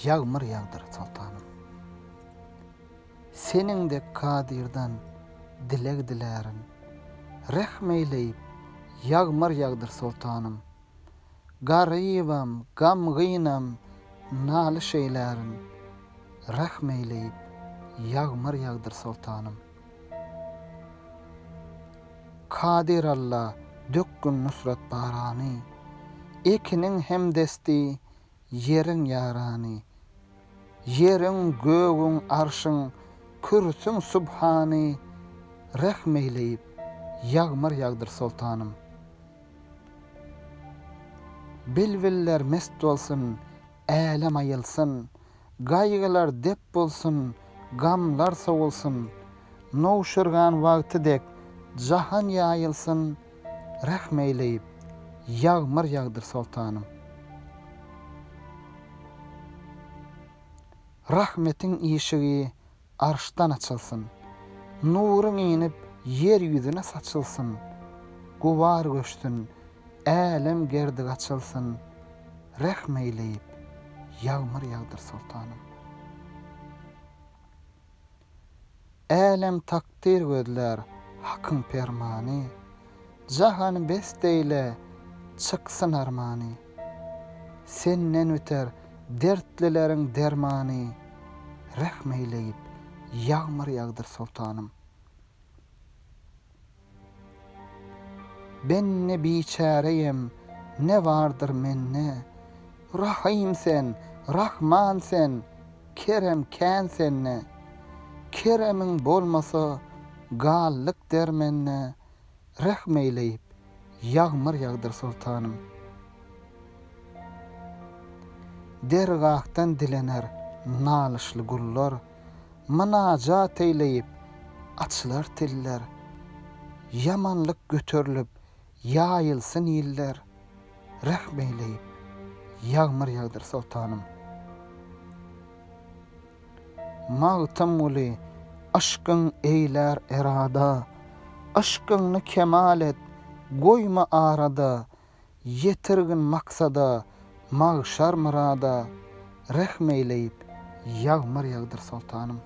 ýagmyr ýagdyr, Soltanym. Seniň dek Kadyrdan dileg dilärin, Rehm eýleýip, ýagmyr ýagdyr, Soltanym. Garybam, gamgynam, nalyş eýlärin, Rehm eýleýip, ýagmyr ýagdyr, Soltanym. Kadyr Alla, dökgün nusrat barany, Ekiniň hemdesti, ýeriň ýarany. Ýeriň, gögüň, arşyň, kürsüň subhany, Rehm eýleýip, ýagmyr ýagdyr, Soltanym. Bilbiller mest bolsun, älem aýylsyn, Gaýgylar dep bolsun, gamlar sowulsyn, Nowşirgan wagty dek jahan ýaýylsyn, Rehm eýleýip, ýagmyr ýagdyr Soltanym. Rahmetiň işigi Arşdan açylsyn. Nuruň inip, ýer ýüzüne saçylsyn. Gubar göçsün, älem gerdi gaçylsyn. Rehm eýleýip, ýagmyr ýagdyr Soltanym. Älem takdyr gözlär, Hakyň permany. Jahany best eýle, çyksyn armany. Senden biter dertlileriň dermany, Rehm eýleýip, ýagmyr ýagdyr Soltanym. Bende biçäreýem, ne bardyr mende, Rahym sen, Rahman sen, kerem kän sende. Keremiň bolmasa, galdyk dermende, Rehm eýleýip, ýagmyr ýagdyr Soltanym. Dergahdan dilener nalyşly gullar, Mynajat eýleýip, açylar tiller. Ýamanlyk göterilip, ýaýylsyn iller, Rehm eýleýip, ýagmyr ýagdyr Soltanym. Magtymguly, yşkyň eýlär erada, Yşkyňny kemal et, goýma arada, Ýetirgin maksada, magşar myrada, Rehm eýleýip, ýagmyr ýagdyr Soltanym.